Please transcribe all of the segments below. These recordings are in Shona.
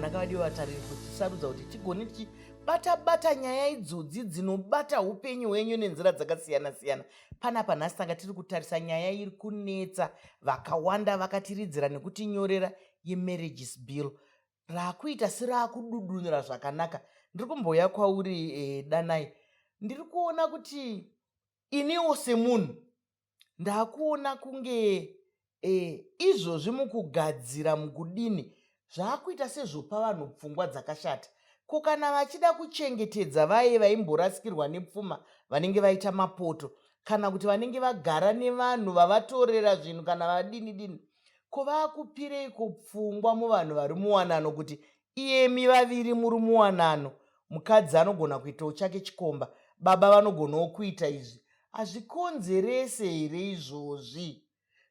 Zvakanaka, vadiwa vatariri, kutisarudza kuti tigone tichibata bata nyaya idzodzi dzinobata upenyu hwenyu nenzira dzakasiyana siyana. Panapa nhasi tanga tiri kutarisa nyaya iri kunetsa vakawanda vakatiridzira nekutinyorera, yeMarriages Bill raakuita seraakududunura zvakanaka. Ndiri kumbouya kwauri, Danai. Ndiri kuona kuti iniwo semunhu ndakuona kunge izvozvi mukugadzira mukudini zvaakuita sezvopa vanhu pfungwa dzakashata. Ko kana vachida kuchengetedza vaye vaimborasikirwa nepfuma, vanenge vaita mapoto, kana kuti vanenge vagara nevanhu vavatorera zvinhu kana vadini dini, ko vakupireiko pfungwa muvanhu vari muwanano kuti iyemi vaviri muri muwanano, mukadzi anogona kuitawo chake chikomba, baba vanogonawo kuita izvi? Hazvikonzerese here izvozvi?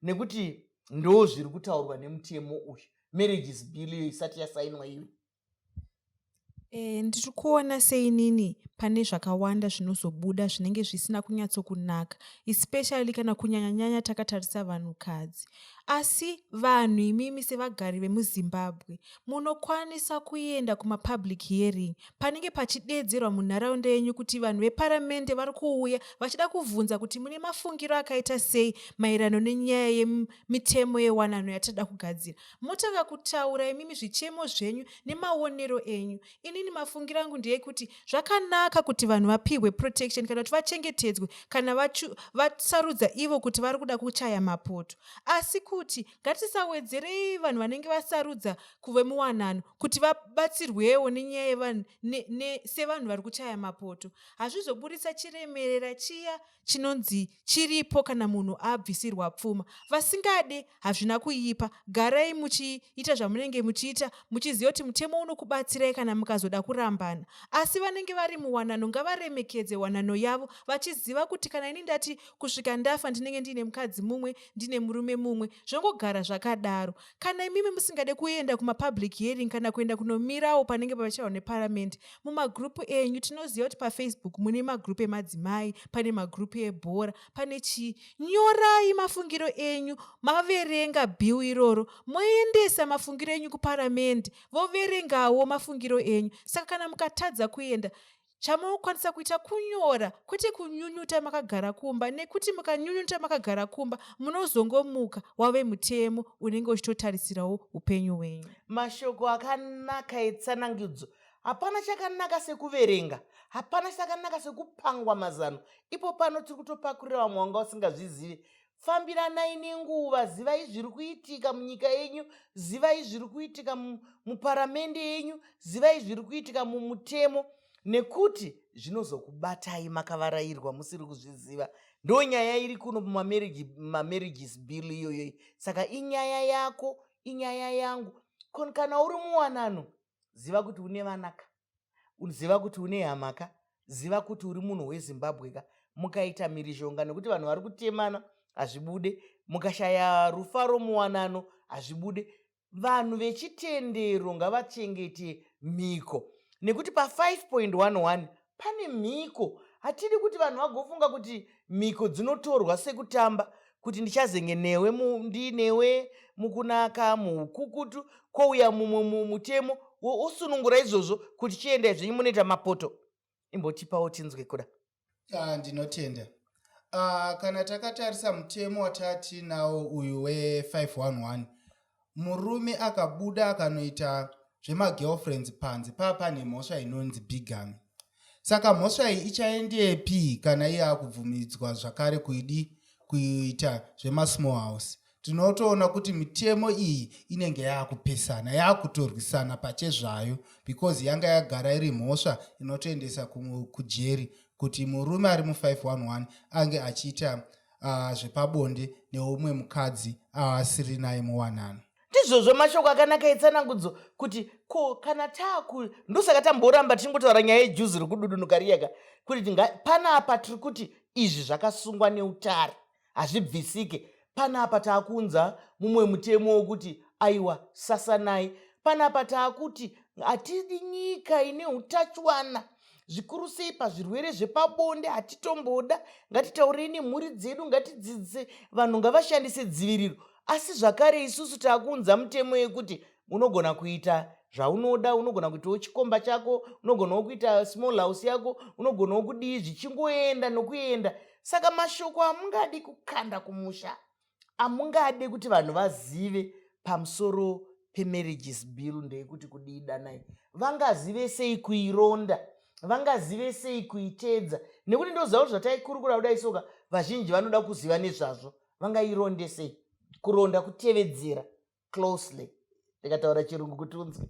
Nekuti ndo zviri kutaurwa nemutemo uyu, Marriages Bill iyo isati yasainwa iyo. Ndiri kuona seinini pane zvakawanda zvinozobuda zvinenge zvisina kunyatsokunaka, especially kana kunyanyanyanya takatarisa vanhukadzi. Asi vanhu imimi sevagari vemuZimbabwe munokwanisa kuenda kumapublic hearing panenge pachideedzerwa munharaunda yenyu kuti vanhu veparamende vari kuuya vachida kubvunza kuti mune mafungiro akaita sei maererano nenyaya yemitemo yewanano yatinoda kugadzira. Motanga kutaura imimi zvichemo zvenyu nemaonero enyu. Inini mafungiro angu ndeyekuti zvakanaka kuti vanhu vapihwe protection kana kuti vachengetedzwe kana vasarudza ivo kuti vari kuda kuchaya mapoto, asi kuti ngatisawedzerei vanhu vanenge vasarudza kuve muwanano kuti vabatsirwewo nenyaya yevanhu sevanhu vari kuchaya mapoto. Hazvizoburitsa chiremerera chiya chinonzi chiripo kana munhu abvisirwa pfuma. Vasingade, hazvina kuipa, garai muchiita zvamunenge muchiita muchiziva kuti mutemo unokubatsirai kana mukazoda kurambana. Asi vanenge vari muwanano ngavaremekedze wanano yavo vachiziva kuti kana ini ndati kusvika ndafa ndinenge ndiine mukadzi mumwe, ndine murume mumwe, zvongogara zvakadaro. Kana imimi musingade kuenda kumapublic hearing kana kuenda kunomirawo panenge pachichaurwa neparamende, mumagrupu enyu, tinoziva kuti paFacebook mune magrupu emadzimai, pane magrupu ebhora, pane chii, nyorai mafungiro enyu maverenga bill iroro, moendesa mafungiro enyu kuparamende, voverengawo mafungiro enyu. Saka kana mukatadza kuenda, chamunokwanisa kuita kunyora, kwete kunyunyuta makagara kumba, nekuti mukanyunyuta makagara kumba munozongomuka wave mutemo unenge uchitotarisirawo upenyu hwenyu. Mashoko akanaka etsanangudzo. Hapana chakanaka sekuverenga, hapana chakanaka sekupangwa mazano. Ipo pano tiri kutopakurira vamwe vanga usingazvizivi. Fambiranai nenguva, zivai zviri kuitika munyika yenyu, zivai zviri kuitika muparamende yenyu, zivai zviri kuitika mumutemo, nekuti zvinozokubatai makavarayirwa musiri kuzviziva. Ndo nyaya iri kuno mumaMarriages Bill iyoyo. Saka inyaya yako, inyaya yangu. Kana uri muwanano, ziva kuti une vanaka, ziva kuti une hamaka, ziva kuti uri munhu weZimbabwe ka. Mukaita mhirizhonga nekuti vanhu vari kutemana, hazvibude. Mukashaya rufaro muwanano, hazvibude. Vanhu vechitendero ngavachengete mhiko, nekuti pa5.11 pane mhiko. Hatidi kuti vanhu vagofunga kuti mhiko dzinotorwa sekutamba, kuti ndichazenge newe, ndinewe mukunaka, muukukutu, kwouya mumwe mutemo wosunungura izvozvo kuti chiendai zvenyu munoita mapoto. Imbotipawo tinzwe kuda. Ndinotenda. Kana takatarisa mutemo watatinawo uyu we511, murume akabuda akanoita zvemagirlfriends panze, paa pane mhosva inonzi bigamy. Saka mhosva iyi ichaendepi kana iye akubvumidzwa zvakare kuidi kuita zvemasmall house? Tinotoona kuti mitemo iyi inenge yaakupesana, yaakutorwisana pachezvayo, because yanga yagara iri mhosva inotoendesa kujeri kuti murume ari mu511 ange achiita zvepabonde neumwe mukadzi aasiri naye muwanano. Ndizvozvo, mashoko akanaka etsanangudzo kuti ko kana taaku, ndosaka tamboramba tichingotaura nyaya yejuzi rekududunuka riyaka, kuti panapa tiri kuti izvi zvakasungwa neutare, hazvibvisike. Panapa taakuunza mumwe mutemo wokuti aiwa, sasanai. Panapa taakuti hatidi nyika ine utachwana, zvikuru sei pazvirwere zvepabonde, hatitomboda. Ngatitaurei nemhuri dzedu, ngatidzidzise vanhu, ngavashandise dziviriro. Asi zvakare isusu taakuunza mutemo yekuti unogona kuita zvaunoda. Unogona kuitawo chikomba chako, unogonawo kuita small house yako, unogonawo kudii, zvichingoenda nokuenda. Saka mashoko amungadi kukanda kumusha, amungade kuti vanhu vazive pamusoro pemarriages bill ndeyekuti kudii? Danai, vangazive sei kuironda? Vangazive sei kuiteedza? Nekuti ndoziva kuti zvataikurukura kudai soka, vazhinji vanoda kuziva nezvazvo. Vangaironde sei? Kuronda kutevedzera closely, ndikataura chirungu kuti unzwe.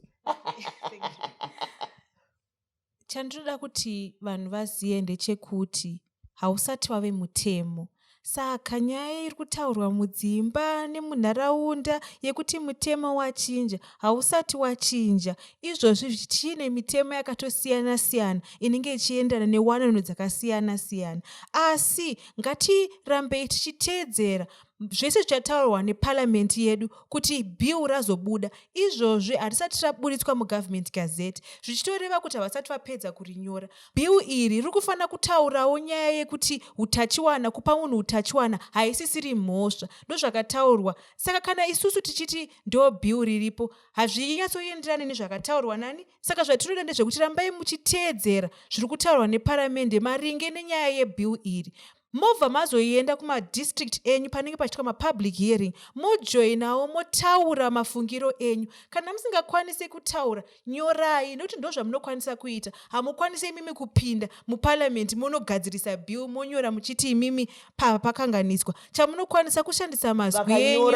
Chandinoda kuti vanhu vazive ndechekuti hausati wave mutemo. Saka nyaya iri kutaurwa mudzimba nemunharaunda yekuti mutemo wachinja, hausati wachinja. Izvozvi zvichine mitemo yakatosiyana siyana inenge ichienderana newanano dzakasiyana siyana, asi ngatirambei tichiteedzera zvese zvichataurwa neparamende yedu kuti bill razobuda. Izvozvi harisati raburitswa muGovernment Gazette, zvichitoreva kuti havasati vapedza kurinyora. Bill iri riri kufanira kutaurawo nyaya yekuti utachiwana, kupa munhu utachiwana haisisiri mhosva. Ndozvakataurwa. Saka kana isusu tichiti ndo bill riripo, hazvinyatsoenderani nezvakataurwa nani. Saka zvatinoda ndezvekuti rambai muchiteedzera zviri kutaurwa neparamende maringe nenyaya yebill iri. Mobva mazoenda kumadistrict enyu panenge pachiitwa mapublic hearing, mojoinawo, motaura mafungiro enyu. Kana musingakwanisi kutaura, nyorai, nekuti ndo zvamunokwanisa kuita. Hamukwanisi imimi kupinda muparliament monogadzirisa bill, monyora muchiti imimi pava pakanganiswa. Chamunokwanisa kushandisa mazwi enyu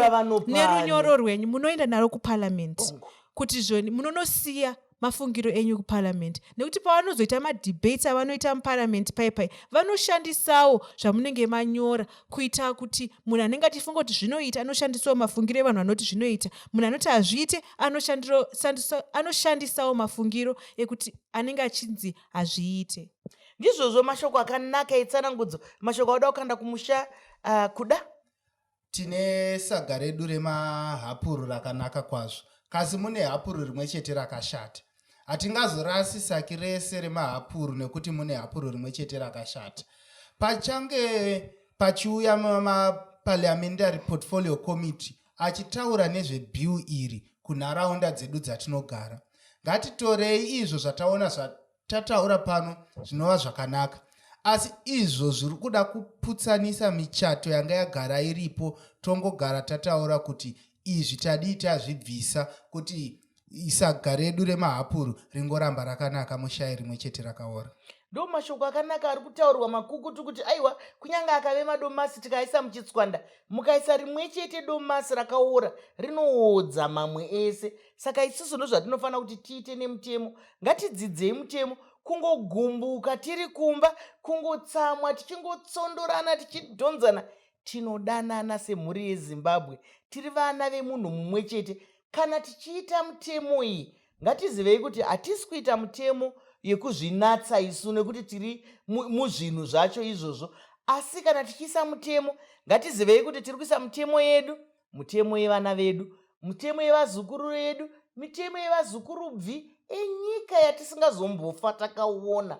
nerunyoro rwenyu, munoenda naro kuparliament kuti zvoni munonosiya mafungiro enyu kuparliament, nekuti pavanozoita madebates avanoita muparliament pai vanoshandisawo zvamunenge manyora, kuita kuti munhu anenge achifunga kuti zvinoita anoshandisawo mafungiro evanhu vanoti zvinoita, munhu anoti hazviite anoshandisawo mafungiro ekuti anenge achinzi hazviite. Ndizvozvo, mashoko akanaka etsanangudzo, mashoko auda kukanda kumusha, kuda. Tine saga redu remahapuru rakanaka kwazvo, kasi mune hapuru rimwe chete rakashata. Hatingazorasi saki rese remahapuru nekuti mune hapuru rimwe chete rakashata. Pachange pachiuya maparliamentary portfolio committee achitaura nezvebill iri kunharaunda dzedu dzatinogara, ngatitorei izvo zvataona zvatataura pano zvinova zvakanaka, asi izvo zviri kuda kuputsanisa michato yanga yagara iripo, tongogara tataura kuti izvi tadii tazvibvisa, kuti saga redu remahapuru ringoramba rakanaka, mushayi rimwe chete rakaora. Ndo mashoko akanaka ari kutaurwa makukutu kuti aiwa, kunyange akave madomasi tikaisa muchitswanda, mukaisa rimwe chete domasi rakaora rinoodza mamwe ese. Saka isusu ndozvatinofanira kuti tiite nemutemo. Ngatidzidzei mutemo. Kungogumbuka tiri kumba, kungotsamwa, tichingotsondorana, tichidhonzana. Tinodanana semhuri yeZimbabwe, tiri vana vemunhu mumwe chete. Kana tichiita mutemo iyi, ngatizivei kuti hatisi kuita mutemo yekuzvinatsa isu nekuti tiri muzvinhu zvacho izvozvo, asi kana tichiisa mutemo, ngatizivei kuti tiri kuisa mutemo yedu, mutemo yevana vedu, mutemo yevazukuru vedu, mitemo yevazukurubvi enyika yatisingazombofa takaona.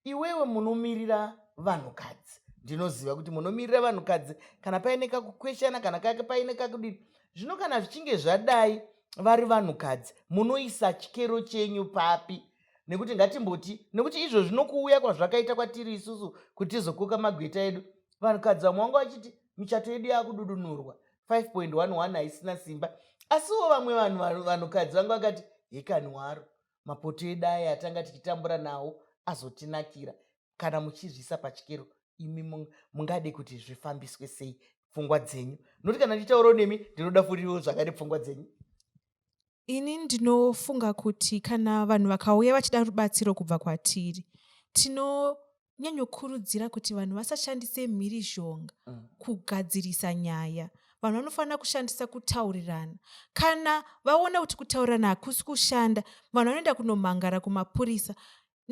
Iwewe munomirira vanhukadzi, ndinoziva kuti munomirira vanhukadzi kana paine kakukweshana, kana kake paine kakudini. Zvino kana zvichinge zvadai, vari vanhukadzi munoisa chikero chenyu papi? Nekuti ngatimboti, nekuti izvo zvinokuuya kwazvakaita kwatiri isusu kuti tizokoka magweta edu, vanhukadzi vamwe vanga vachiti michato yedu yaakududunurwa, 5.11 haisina simba, asiwo vamwe vanhu, vanhukadzi vanga vakati hekani waro, mapoto edu aya atanga tichitambura nawo azotinakira. Kana muchizvisa pachikero imi, mungade kuti zvifambiswe sei? Pfungwa dzenyu, nokuti kana ndichitaurawo nemi ndinoda furiwo zvakare pfungwa dzenyu. Ini ndinofunga kuti kana vanhu vakauya vachida rubatsiro kubva kwatiri, tinonyanyokurudzira kuti vanhu vasashandise mhirizhonga kugadzirisa nyaya. Vanhu vanofanira kushandisa kutaurirana. Kana vaona kuti kutaurirana hakusi kushanda, vanhu vanoenda kunomhangara kumapurisa.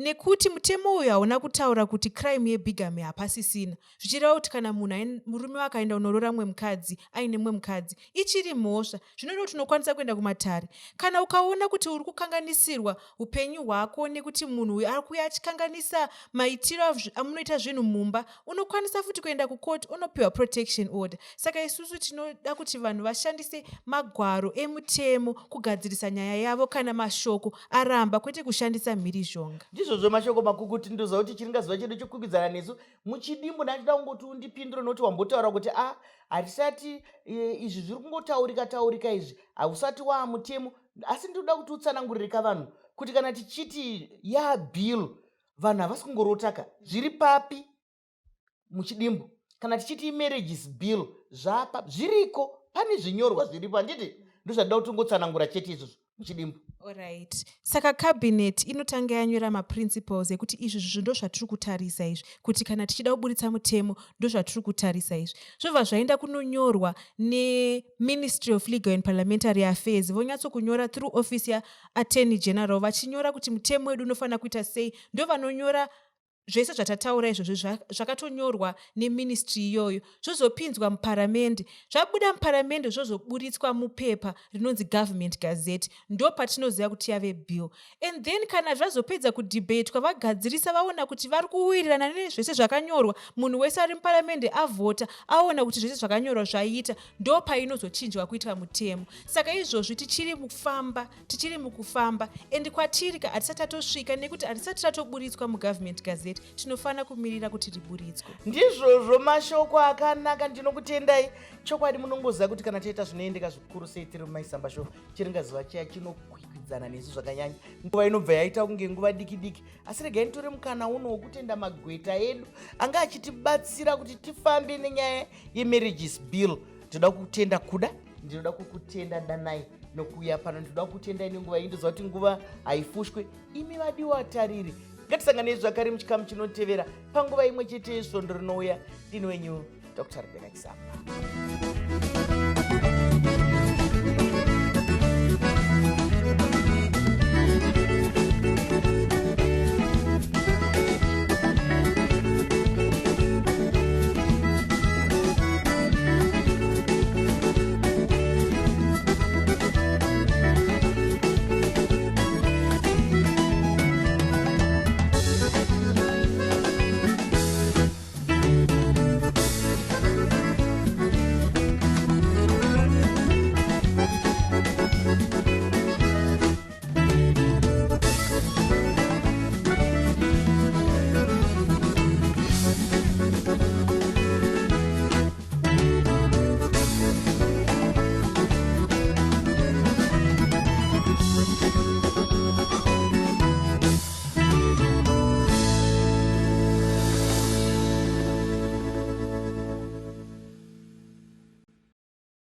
Nekuti mutemo uyu hauna kutaura kuti crime yebigamy hapasisina, zvichireva kuti kana munhu murume akaenda unoroora mumwe mukadzi aine mumwe mukadzi, ichiri mhosva. Zvinoreva kuti unokwanisa kuenda kumatare kana ukaona kuti uri kukanganisirwa upenyu hwako nekuti munhu uyu ari kuuya achikanganisa maitiro amunoita zvinhu mumba. Unokwanisa futi kuenda kukoti unopiwa protection order. Saka isusu tinoda kuti vanhu vashandise magwaro emutemo kugadzirisa nyaya yavo kana mashoko aramba, kwete kushandisa mhirizhonga. Ndizvozvo, mashoko makukuti. Ndoziva kuti chiringazuva chedu chokwikwidzana nesu muchidimbu. Ndachida kungoti undipindure, nokuti wambotaura kuti a hatisati izvi zviri kungotaurika taurika, izvi hausati waamutemo, asi ndinoda kuti utsananguririka vanhu kuti kana tichiti yabill, vanhu havasi kungorotaka. Zviri papi muchidimbu? Kana tichiti imarriages bill, zvapa zviriko, pane zvinyorwa zviripo, handiti? Ndozvandida kuti ungotsanangura chete izvozvo muchidimbu. Alright, saka cabinet inotanga yanyora maprinciples ekuti izvi zvizvo ndo zvatiri kutarisa izvi, kuti kana tichida kuburitsa mutemo, ndo zvatiri kutarisa izvi. Zvobva zvaenda kunonyorwa neMinistry of Legal and Parliamentary Affairs, vonyatsokunyora through office yaAttorney General, vachinyora kuti mutemo wedu unofanira kuita sei. Ndo vanonyora zvese zvatataura izvozvo, zvakatonyorwa neministry iyoyo, zvozopinzwa muparamende. Zvabuda muparamende, zvozoburitswa mupepa rinonzi Government Gazette. Ndo patinoziva kuti yave bill. And then kana zvazopedza kudhibhetwa, vagadzirisa, vaona kuti vari kuwirirana nezvese zvakanyorwa, munhu wese ari muparamende avhota, aona kuti zvese zvakanyorwa zvaita, ndo painozochinjwa kuitwa mutemo. Saka izvozvi tichiri mukufamba, tichiri mukufamba, and kwatiri ka hatisati tatosvika, nekuti hatisati tatoburitswa muGovernment Gazette. Tinofanira kumirira kuti riburitswe. Ndizvozvo, mashoko akanaka. Ndinokutendai chokwadi. Munongoziva kuti kana taita zvinoendeka zvikuru sei tiri muMaisamba Show, chiringazuva chiya chinokwikwidzana nesu zvakanyanya. Nguva inobva yaita kunge nguva diki diki, asi regai nditore mukana uno wokutenda magweta edu anga achitibatsira kuti tifambe nenyaya yemarriages bill. Ndinoda kutenda Kuda, ndinoda kukutenda Danai nokuuya pano. Ndinoda kukutendai nenguva iyi. Ndoziva kuti nguva haifushwe. Imi vadiwa tariri, ngatisanganei zvakare muchikamu chinotevera panguva imwe chete yesvondo rinouya. Ndini wenyu Dr Rebecca Chisamba.